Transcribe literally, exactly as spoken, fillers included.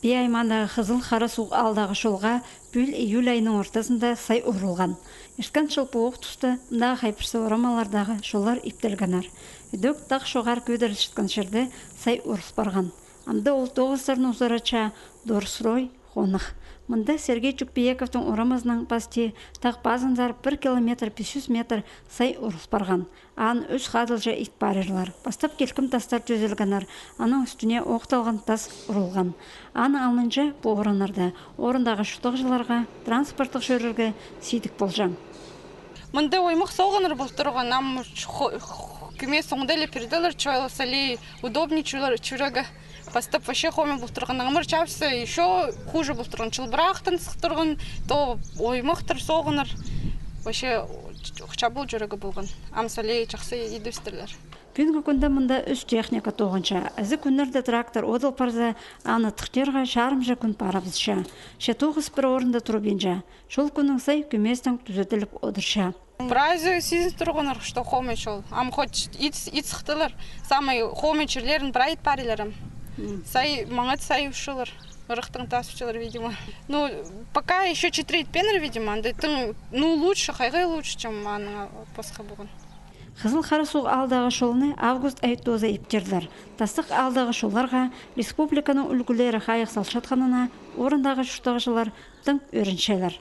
Ай аймағындағы Хызыл Хара Суғ аалдағы чолға пӱӱл июль айының ортазында сай урылған. Ирткен чыл пу оох туста мындағы хай пірсі орамалардағы чоллар иптелгеннер. Ідӧк тағ чоғар кӧдірілчеткен чирде сай урыл парған. Амды ол тоғыстарны узаратча Дорстрой хонах. Мында Сергей Чукпиековтың орамазынаң пасти тағ пазынзар пір километр пис чӱс метр сай урыл парған. Аны ӱс хадылҷа ит парирлар. Пастап килкім тастар тӧзілгеннер, аның ӱстӱне оохталған тас урылған. Аның алнынҷа пу орыннарда орындағы чуртағҷыларға транспорттығ чӧрерге сидік полҷаң. Мында оймах соғыныр пол турған, ам кӧмес оңдайлап пирділер, чоғыл салии удобнее чӧрерге. Пастап вообще хомай пол турған, амыр чапса, ещё хуже пол турған. Чылбырахтаң сых турған, то оймахтар соғыныр. Вообще чабыл чӧрерге полған. Ам салии чахсы идібістірлер. Пӱӱнгі кӱнде мында ӱс техника тоғынча. Ізі кӱннерде трактор одыл парза, аны тыхтирға чарымҷа кӱн парыбысча. Че тоғыс пір орында турбинча. Чол кӱннің сай кӧместең тӱзеділіп одырча. Прайзы сизін турғаннар, что хомай чол. Ам хоть ит, ит сыхтылар. Самый хомай чирлерін прай ит парирлар ам. Сай маңат сай ушылар. Ырахтаң тас ушылар, видимо. Ну, пока ещё читіре итпеннер, видимо. Анда тың, ну, лучше, хайғай лучше, чем аның пасха полған. Хызыл Хара Суғ аалдағы чолны август ай тооза иптерлер. Тастых аалдағы чолларға республиканың ӱлгӱлері хайығ салчатханына орындағы чуртағҷылар тың ӧрінчелер.